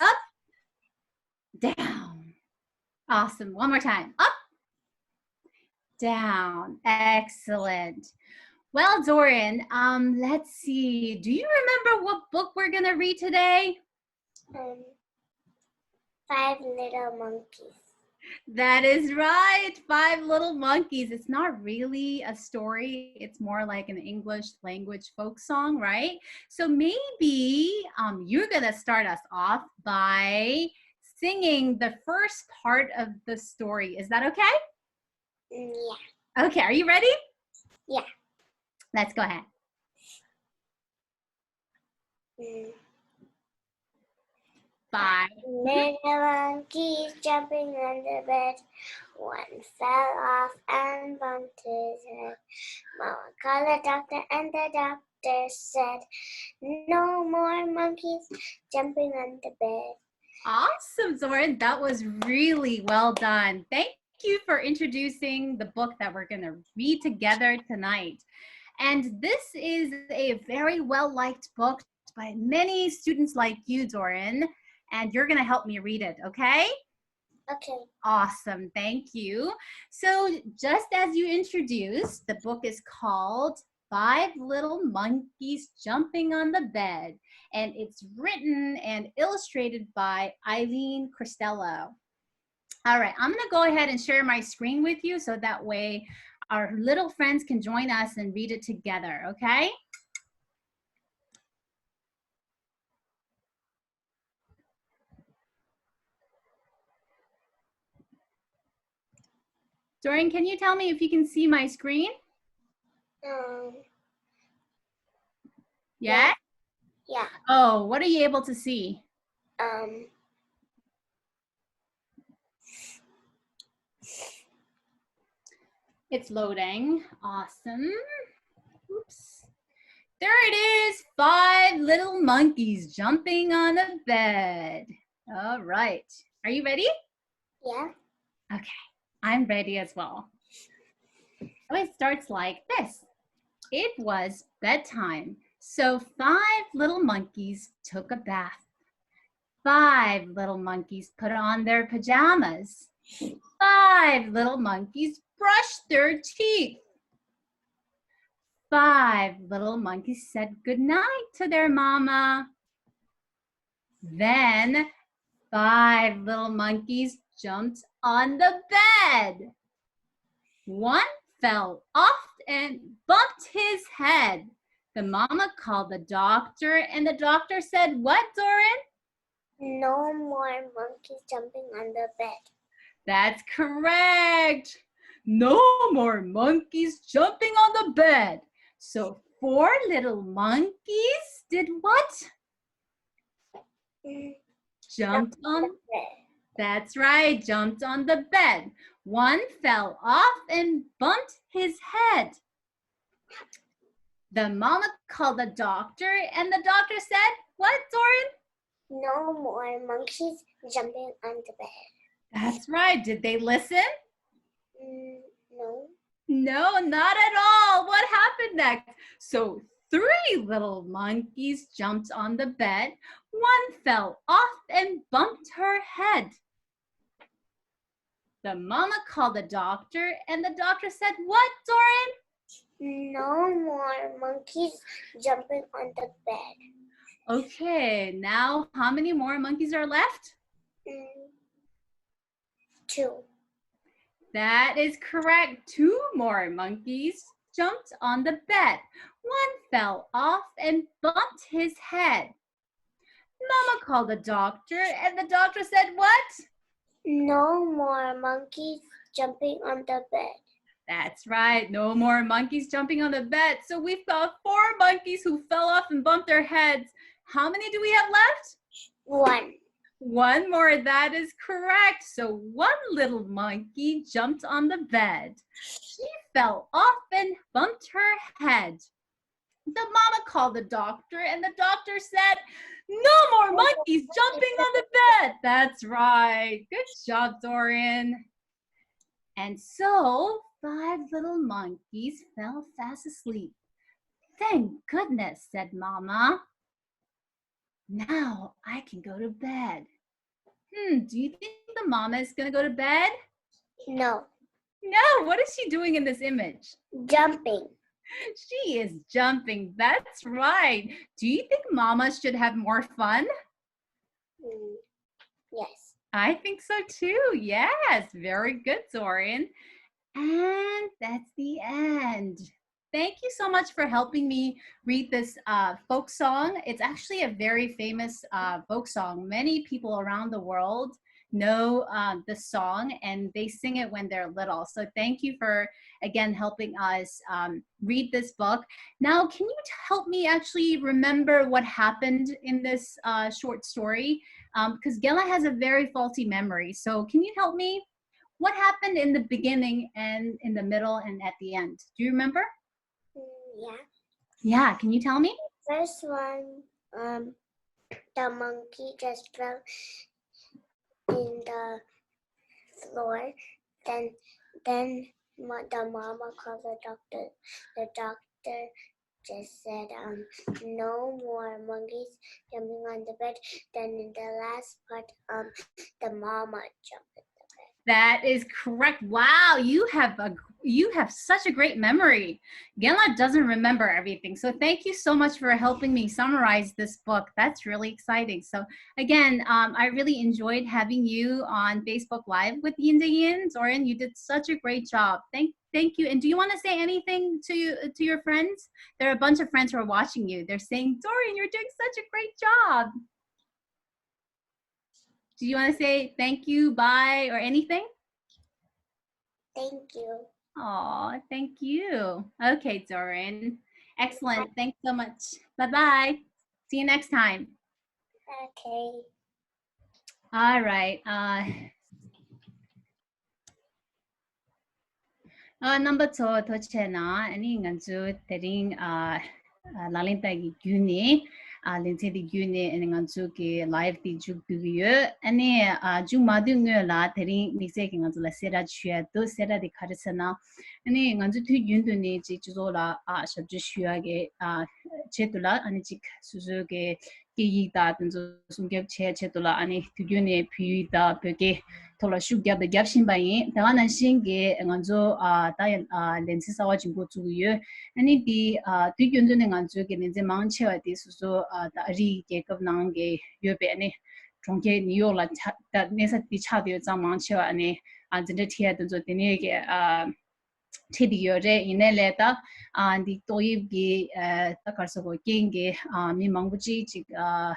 Up. Down. Awesome. One more time. Up. Down. Excellent. Well, Zorin, um, let's see. Do you remember what book we're going to read today? Um, Five Little Monkeys. That is right. Five Little Monkeys. It's not really a story. It's more like an English language folk song, right? So maybe um, you're going to start us off by singing the first part of the story. Is that okay? Mm, yeah. Okay, are you ready? Yeah. Let's go ahead. Mm. Five. Little monkeys jumping on the bed. One fell off and bumped his head. Mama called the doctor, and the doctor said, "No more monkeys jumping on the bed." Awesome, Zorin. That was really well done. Thank you for introducing the book that we're going to read together tonight. And this is a very well liked book by many students like you, Zorin. And you're going to help me read it, okay? Okay. Awesome. Thank you. So, just as you introduced, the book is called Five Little Monkeys Jumping on the Bed, and it's written and illustrated by Eileen Costello. All right, I'm going to go ahead and share my screen with you so that way our little friends can join us and read it together, okay? Zorin, can you tell me if you can see my screen? Um, yeah? Yeah. Oh, what are you able to see? Um, it's loading. Awesome. Oops. There it is. Five little monkeys jumping on a bed. All right. Are you ready? Yeah. Okay. I'm ready as well. So it starts like this. It was bedtime, so five little monkeys took a bath. Five little monkeys put on their pajamas. Five little monkeys brushed their teeth. Five little monkeys said goodnight to their mama. Then five little monkeys jumped on the bed. One fell off and bumped his head. The mama called the doctor, and the doctor said, "What, Zorin?" "No more monkeys jumping on the bed." That's correct. No more monkeys jumping on the bed. So four little monkeys did what? Mm. Jumped on. That's right, jumped on the bed. One fell off and bumped his head. The mama called the doctor, and the doctor said, "What, Zorin?" "No more monkeys jumping on the bed." That's right. Did they listen? Mm, no. No, not at all. What happened next? So, three little monkeys jumped on the bed. One fell off and bumped her head. The mama called the doctor, and the doctor said, "What, Zorin?" "No more monkeys jumping on the bed." Okay, now how many more monkeys are left? Mm, two. That is correct. Two more monkeys jumped on the bed. One fell off and bumped his head. Mama called the doctor, and the doctor said, "What?" No more monkeys jumping on the bed. That's right. No more monkeys jumping on the bed. So we've got four monkeys who fell off and bumped their heads. How many do we have left? One. One more. That is correct. So one little monkey jumped on the bed. She fell off and bumped her head. The mama called the doctor, and the doctor said, "No more monkeys jumping on the bed." That's right. Good job, Dorian. And so five little monkeys fell fast asleep. "Thank goodness," said Mama. "Now I can go to bed." Hmm, do you think the mama is going to go to bed? No. No, what is she doing in this image? Jumping. She is jumping. That's right. Do you think mamas should have more fun? Mm, yes. I think so too. Yes. Very good, Zorin. And that's the end. Thank you so much for helping me read this uh, folk song. It's actually a very famous uh, folk song. Many people around the world know um, the song and they sing it when they're little. So thank you for, again, helping us um, read this book. Now, can you help me actually remember what happened in this uh, short story? Because um, Gela has a very faulty memory. So can you help me? What happened in the beginning and in the middle and at the end? Do you remember? Mm, yeah. Yeah, can you tell me? First one, um, the monkey just fell in the floor. Then, then the mama called the doctor. The doctor just said, um, "No more monkeys jumping on the bed." Then in the last part, um, the mama jumped. That is correct. Wow, you have a you have such a great memory. Gela doesn't remember everything. So thank you so much for helping me summarize this book. That's really exciting. So again, um, I really enjoyed having you on Facebook Live with Yin Yin. Zorin, you did such a great job. Thank thank you. And do you want to say anything to you to your friends? There are a bunch of friends who are watching you. They're saying, "Zorin, you're doing such a great job." Do you want to say thank you, bye, or anything? Thank you. Oh, thank you. Okay, Zorin. Excellent. Thanks so much. Bye bye. See you next time. Okay. All right. Uh, རྣམ་པ་ཚོ་ཐུགས་རྗེ་གནང་། ཨ་ནི་ང་ཚོ་དེ་རིང་ཨ་ལག་ལེན་བསྟར་གྱི་བརྒྱུད་ནས་ཨ་ལེ་ཚན་དེ་བརྒྱུད་ནས་ཨ་ནི་ང་ཚོ་གི་ལའེབ་དེ་མཇུག་བསྡུ་གི་ཡོད། ཨ་ནི་ཨ་མཇུག་མ་བསྡུ་སྔོན་ལ་དེ་རིང་དམིགས་བསལ་གྱི་ང་ཚོ་ལ་གསལ་བསྒྲགས་ཞུ་ཡ་འདུག་གསལ་བསྒྲགས་དེ་ག་རེ་ཟེར་ན། ཨ་ནི་ང་ཚོ་དུས་རྒྱུན་དུ་ནས་ཅིག་སྤྱི་ཚོགས་ལ་ཨ་ཞབས་ཕྱི་ཞུ་ཡ་གི་ཨ་ཆེད་དུ་ལ་ཨ་ནི་ཅིག་སོ་སོའི་གི་སྐད་ཡིག་དང་དེ་ཚོ་སྲུང་སྐྱོབ་བྱེད་ཆེད་དུ་ལ་ཨ་ནི་དུས་རྒྱུན་ནས་བོད་ཡིག་དང་བོད་སྐད་ཐོག་ལ་ཤུགས་བརྒྱབ་དང་རྒྱབ་བཞིན་པ་ཡིན། དེ་ག་ནང་བཞིན་གྱི་ང་ཚོ་ཨ་ད་ཡ་ཨ་ལེ་ཚན་གསར་བ་ཅིག་འགོ་བཙུགས་ཀྱི་ཡོད། ཨ་ནི་དེ་ཨ་དུས་རྒྱུན་དུ་ནས་ང་ཚོའི་གི་ལེ་ཚན་མང་ཆེ་བ་དེ་སོ་སོ་ཨ་ད་ཨ་རིའི་རྒྱལ་ཁབ་ནང་གི་ཡོད་པའི་ཨ་ནི་གྲོང་ཁྱེར་ནིའུ་ཡོག་ལ་ཆགས་ད་གནས་ས་དེ་ཆགས་བསྡད་ཡོད་ཙང་མང་ཆེ་བ་ཨ་ནི་ཨ་འཛིན་གྲྭ་ཁྲིད་ཡ་དེ་ཚོ་དེ་ནས་གི་ཨ་ཁྲིད་དེ་ཡོད་རེད། ཡིན་ནའི་ལས་ད་ཨ་འདི་ཏོག་དབྱིབས་ཀྱི་ཨ་ད་ག་རེ་ཟེར་དགོས་རྐྱེན་གྱིས་ཨ་མི་མང་པོ་ཅིག་ཅིག་ཨ་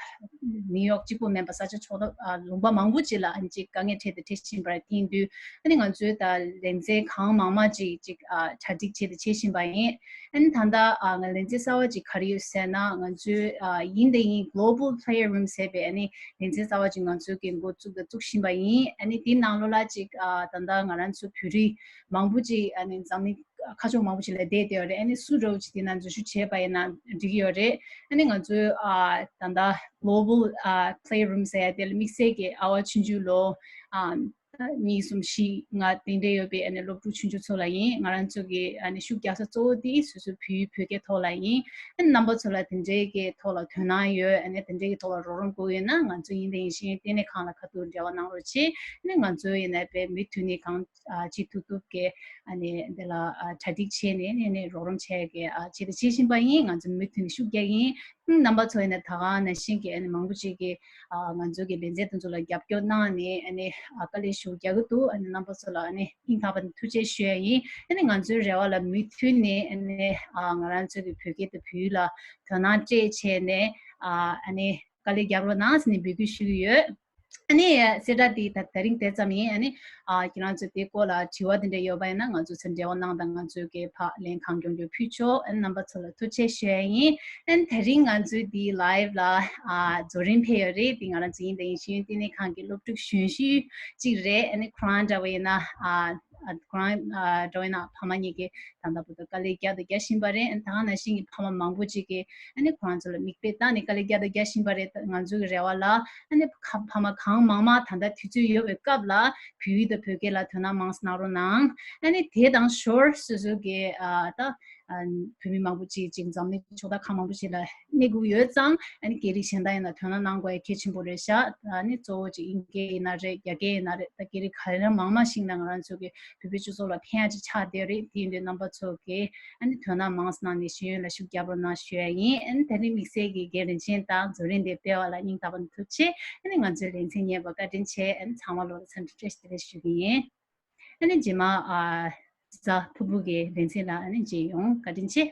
ནིའུ་ཡོག་གཅིག་པུ་མིན་པ་ས་ཆ་ཕྱོགས་ཨ་ལུང་པ་མང་པོ་ཅིག་ལ་ཨ་ཅིག་དཀའ་ངལ་འཕྲད་དང་འཕྲད་བཞིན་པ་རེད། དེ་ཡིན་དུས་ཨ་ནི་ང་ཚོའི་ད་ལེ་ཚན་གང་མང་མང་ཅིག་ཅིག་ཨ་གྲ་སྒྲིག་བྱས་ཏེ་བྱེད་བཞིན་པ་ཡིན། ཨ་ནི་ད་ལྟ་ཨ་ང་ལེ་ཚན་གསར་བ་ཅིག་ག་རེ་ཡོད་ཟེར་ན་ང་ཚོའི་ཨ་ཡིན་དང་ཡིན་Global Playroom ཟེར་བའི་ཨ་ནི་ལེ་ཚན་གསར་བ་ཅིག་ང་ཚོའི་གི་འགོ་བཙུགས་དང་བཙུགས་བཞིན་པ་ཡིན། ཨ་ནི་དེའི་ནང་ལོགས་ལ་ཅིག་ཨ་ད་ལྟ་ང་རང་ཚོ་བོད་རིགས་མང་པོ་ཅིག་ཨ་ནི་འཛམ་གླིང་ཁ་ཕྱོགས་མང་པོ་ཅིག་ལ་བསྡད་བསྡད་ཡོད་རེད། ཨ་ནི་སུ་འདྲ་བོ་ཅིག་དེ་ན་འཛུལ་ཞུགས་བྱས་པ་ཡིན་ན་འགྲིག་གི་ཡོད་རེད། ཨ་ནི་ང་ཚོའི་ཨ་ད་ལྟ་Global ཨ་Playroom ཟེར་ཡ་དེ་ལ་དམིགས་བསལ་གྱི་ཨ་བ་ཆུང་ཆུང་ལོ་ཨ་གཉིས་གསུམ་བཞི་ལྔ་དེ་འདྲ་ཡོད་པའི་ཨ་ནི་སློབ་ཕྲུག་ཆུང་ཆུང་ཚོ་ལ་ཡིན། ང་རང་ཚོ་གི་ཨ་ནི་ཤུགས་རྒྱག་ས་གཙོ་བོ་དེ་སོ་སོའི་བོད་ཡིག་བོད་སྐད་ཐོག་ལ་ཡིན། ཨ་ནི་རྣམ་པ་ཚོ་ལ་དེ་འདྲའི་གི་ཐོག་ལ་དོ་སྣང་ཡོད། ཨ་ནི་དེ་འདྲའི་གི་ཐོག་ལ་རོགས་རམ་དགོས་ཡོད་ན་ང་ཚོ་ཡིན་དང་ཡིན་ཤེས་ལྟེ་གནས་ཁང་ལ་ཁ་ཐུག་འབྲེལ་བ་གནང་རོགས་བྱེད། ཨ་ནི་ང་ཚོ་ཡིན་ན་དཔེ་མུ་མཐུད་ནས་གང་ཨ་བྱེད་ཐུབ་ཐུབ་ཀྱི་ཨ་ནི་འདི་ལ་ཨ་གྲ་སྒྲིག་བྱས་ནས་ཨ་ནི་རོགས་རམ་བྱས་ཀྱི་ཨ་བྱེད་དང་བྱེད་བཞིན་པ་ཡིན། ང་ཚོ་མུ་མཐུད་ནས་ཤུགས་རྒྱག་གི་ཡིན། རྣམ་པ་ཚོ་ཡིན་ན་ད་ག་ནང་བཞིན་གྱི་ཨ་ནི་མང་པོ་ཅིག་གིས་ཨ་ང་ཚོ་གི་ལེ་ཚན་དེ་ཚོ་ལ་རྒྱབ་སྐྱོར་གནང་ནས་ཨ་ནི་ཨ་དཀའ་ལས་ཞེ་པོ་རྒྱག་གི་འདུག་ཨ་ནི་རྣམ་པ་ཚོ་ལ་ཨ་ནི་སྙིང་ཐག་པ་ནས་ཐུགས་རྗེ་ཆེ་ཞུ་ཡ་ཡིན། ཨ་ནི་ང་ཚོའི་རེ་བ་ལ་མུ་མཐུད་ནས་ཨ་ནི་ཨ་ང་རང་ཚོ་གི་བོད་སྐད་དང་བོད་ཡིག་ལ་དོ་སྣང་སྤྲད་བྱས་ནས་ཨ་ཨ་ནི་དཀའ་ལས་རྒྱག་རོགས་གནང་ཟེར་ནས་འབོད་སྐུལ་ཞུ་གི་ཡོད། ཨ་ནི་གསལ་བསྒྲགས་འདི་ད་དེ་རིང་དེ་ཙམ་ཡིན། ཨ་ནི་ཨ་ཁྱེད་རང་ཚོ་དེའི་སྐོར་ལ་དྲི་བ་དེ་འདྲ་ཡོད་པ་ཡིན་ན་ང་ཚོ་ཚོ་འབྲེལ་བ་གནང་དང་། ང་ཚོའི་གི་ཕར་ལན་གང་མགྱོགས་མགྱོགས་ཕུལ་ཆོག་ཨ་ནི་རྣམ་པ་ཚོ་ལ་ཐུགས་རྗེ་ཆེ་ཞུ་ཡ་ཡིན། ཨ་ནི་དེ་རིང་ང་ཚོའི་འདི་ལའེབ་ལ་ཨ་རྫོགས་རིམ་ཕེབས་ཡོད་རེད། འདི་ང་རང་ཚོ་ཡིན་དང་ཡིན་ཤེས་ཡོན་ལྟེ་གནས་ཁང་གི་སློབ་ཕྲུག་གཞོན་ཤོས་གཅིག་རེད། ཨ་ནི་ཁོ་རང་འདྲ་བ་ཡིན་ན་ཨ་ཨ་ཁོ་རང་ཨ་འདྲ་བ་ཡིན་ན་ཕ་མ་གཉིས་ཀྱིས་ད་ལྟ་བར་དུ་དཀའ་ལས་རྒྱག་དང་རྒྱག་བཞིན་པ་རེད། ཨ་ནི་ད་ག་ནང་བཞིན་གྱི་ཕ་མ་མང་པོ་ཅིག་གིས་ཨ་ནི་ཁོ་རང་ཚོ་ལ་མིག་དཔེ་བལྟས་ནས་དཀའ་ལས་རྒྱག་དང་རྒྱག་བཞིན་པ་རེད། ང་ཚོའི་གི་རེ་བ་ལ་ཨ་ནི་ཁ་ཕ་མ་གང་མང་མང་ད་ལྟ་དུས་ཚོད་ཡོད་པའི་སྐབས་ལ་བོད་ཡིག་དང་བོད་སྐད་ལ་དོ་སྣང་མང་ཙམ་གནང་རོགས་གནང་། ཨ་ནི་དེ་དང་ཞོར་སོ་སོ་གི་ཨ་ད་ཨ་བོད་མི་མང་པོ་ཅིག་ཅིག་འཛམ་གླིང་ཕྱོགས་མཐའ་ཁག་མང་པོ་ཞིག་ལ་གནས་དགོས་ཡོད་ཙང་། ཨ་ནི་སྐད་རིགས་གཞན་དག་ཡིན་ན་དོ་སྣང་གནང་དགོས་ཡ་གལ་ཆེན་པོ་རེད་ཤག་ཨ་ནི་གཙོ་བོ་ཅིག་དབྱིན་སྐད་ཡིན་ན་རེད། རྒྱ་སྐད་ཡིན་ན་རེད། ད་སྐད་རིགས་ག་རེ་མང་མང་ཞིག་ན་ང་རང་ཚོ་གི་བོད་པའི་སྤྱི་ཚོགས་ལ་ཕན་ཡ་ཅིག་ཆགས་བསྡད་རེད། དེ་ཡིན་དུས་རྣམ་པ་ཚོ་གིས་ཨ་ནི་དོ་སྣང་མང་ཙམ་གནང་ནས་ཤེས་ཡོན་ལ་ཤུགས་རྒྱབ་རོགས་གནང་ཞུ་ཡ་ཡིན། ཨ་ནི་དེ་རིང་དམིགས་བསལ་གྱི་རྒན་རིན་ཆེན་དང་རྫོགས་རིམ་དེ་སྤེལ་བ་ལ་སྙིང་ཐག་པ་ནས་ཐུགས་རྗེ་ཆེ། ཨ་ནི་ང་ཚོའི་ལེ་ཚན་གཉེར་བར་བཀའ་དྲིན་ཆེ། ཨ་ནི་ཚང་མ་ལོ་ལ་འཚམས་འདྲི་བཀྲ་ཤིས་བདེ་ལེགས་ཞུ་གི་ཡིན། ཨ་ནི་རྗེས་མ་ཨ་གཟའ་ཕུར་བུ་གི་ལེ་ཚན་ལ་ཨ་ནི་མཇལ་ཡོང་། བཀའ་དྲིན་ཆེ།